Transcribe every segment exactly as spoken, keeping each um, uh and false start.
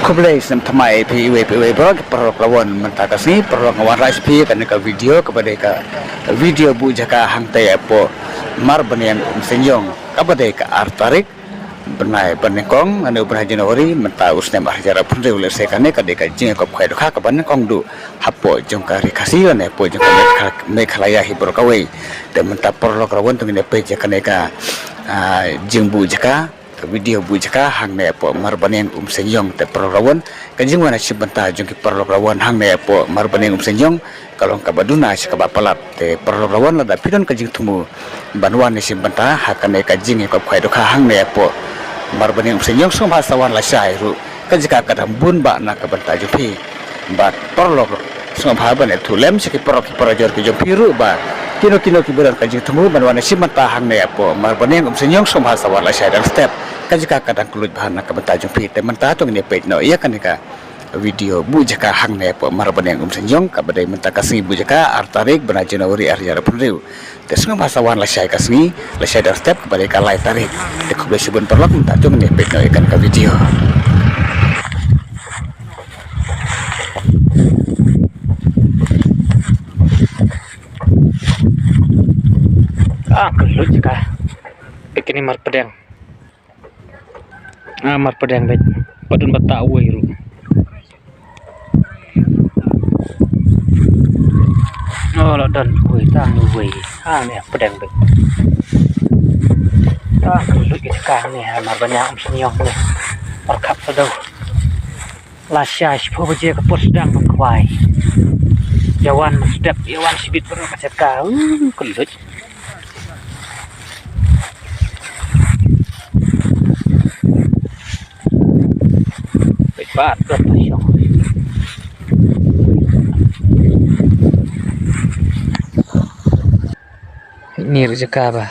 Khublei snem thymmai phi iwei pa iwei baroh ki paralok rawon. Mynta ka sngi paralok nga wanrah sha phi kane ka video kaba dei ka video buh jaka hangtei hapoh Marbaniang Umseiñiong kaba dei ka ar tarik bnai ba nyngkong, ane u bnai January mynta u snem ar hajar arphew hynriew. Lehse kane ka dei ka jingïakop khwai dohkha kaba nyngkong duh hapoh jong ka ri Khasi lane hapoh jong ka Megha-, Meghalaya hi baroh kawei. Te mynta paralok rawon to ngin ïa peit ïa kane ka, ah, jingbuh jaka, ka video buh jaka hangne hapoh Marbaniang Umseiñiong. Te paralok rawon, ka jingwan ha shim bynta jong ki paralok rawon hangne hapoh Marbaniang Umseiñiong ka long kaba duna sha kaba palat. Te paralok rawon, lada phi don ka jingthmu ban wan ha shim bynta ha kane ka jingïakop khwai dohkha hangne hapoh Marbaniang Umseiñiong, sngewbha sa wan lashai ruh, ka jaka ka dang bun bha na ka bynta jong phi. Bad paralok, sngewbha ban ïathuh lem sha ki paralok ki parajor ki jong phi ruh ba kino kino kiba don ka jingthmu ban wan ha shim bynta hangne hapoh Marbaniang Umseiñiong, sngewbha sa wan lashai dang step, ka jaka ka dang kylluid bha na ka bynta jong phi. Te mynta to ngin ïa peit noh ïa kane ka video buh jaka hangne hapoh Marbaniang Umseiñiong kaba dei mynta ka sngi buh jaka ar tarik bnai January ar hajar arphew hynriew. Te sngewbha sa wan lashai ka sngi, lashai dang step kaba dei ka lai tarik. Te khublei shibun paralok, mynta to ngin ïa peit noh ïa kane ka video. Ah, kylluid ka. Peit kane Marpdeng. Ah, Marpdeng beit. Pat don ba tah uwei ruh. Oh, la don uwei, tang uwei. Ah, ne pdeng beit. Tang kylluid ka jaka ne, ha Marbaniang Umseiñiong ne. Pyrkhat sa dau. Lashai shiphew baje ka por sdang ban khwai. Ïa wan step, ïa wan shibit baroh ka jaka. Uh, kylluid. Peit pat, pat, pat, shong. Ni ruh jaka ba.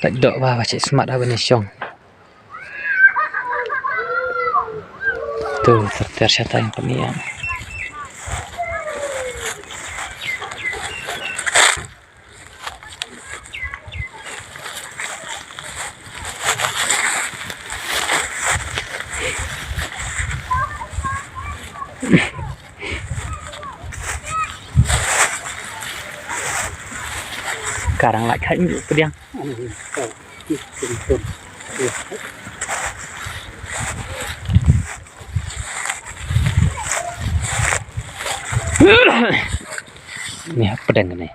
Lait doh ba, ba shet smat ha ba ni shong. Tu, ter ter shatai pynïang. Ka dang lait khat ngi pdiang. Ni ha pdeng ni.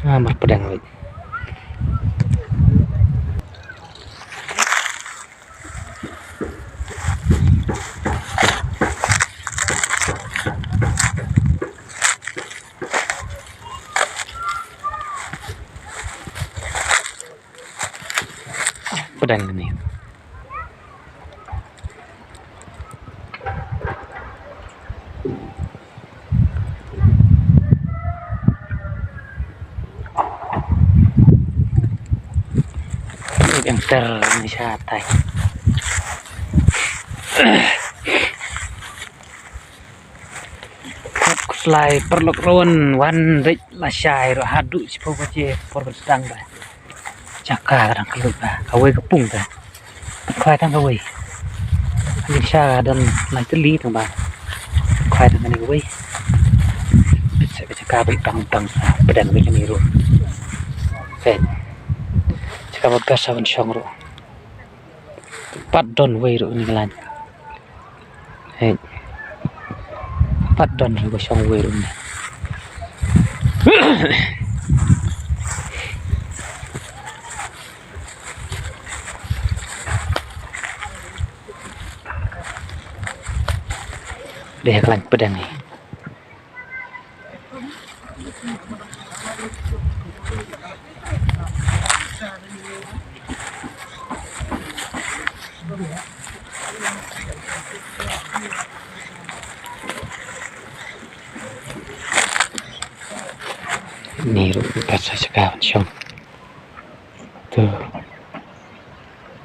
Ah, mar pdeng ni. Pdeng ni. Enter ni shatai. Khuslai paralok rawon wan rit lashai ruh haduh shiphew baje por ban sdang ba. Jaka ka dang kylluid ba kawei ka pung ba. Khwai tang kawei. Ani sha don lai tylli tang ba. Khwai tang kane kawei. Sa ka jaka ba tang tang pdeng ba kane ruh. Peit. Jaka ba best ban shong ruh. Pat don wei ruh ni ka lain. Hei. Pat don ruh ba shong wei ruh ni. Dei ha ka lain pdeng ni. Ni ruh ka sa jaka ban shong. Tu.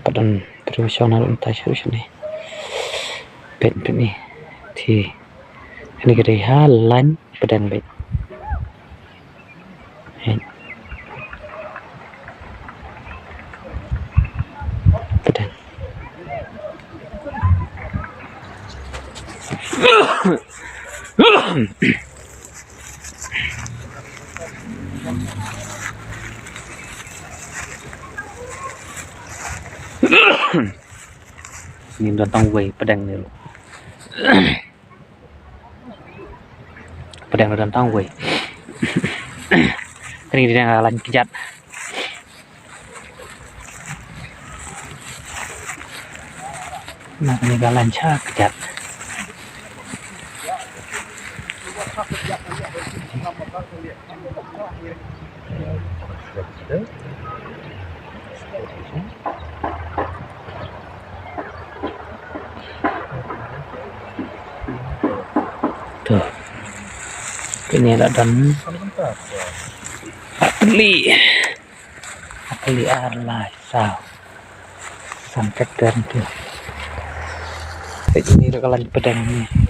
Pat don tru shong na ruh mynta shuh shuh ni. Peit peit ni. Ti. Ani ka dei ha lain pdeng beit. Hei. Pdeng. Ni don tang wei pdeng ni ruh. Pdeng don tang wei. Kane dang ka lain kjat. Na kane ka lain sha kjat. To. Kane la don. Ar tylli. Ar tylli, ar lai, saw. San tractor tu. Te kane ruh ka lain pdeng ni.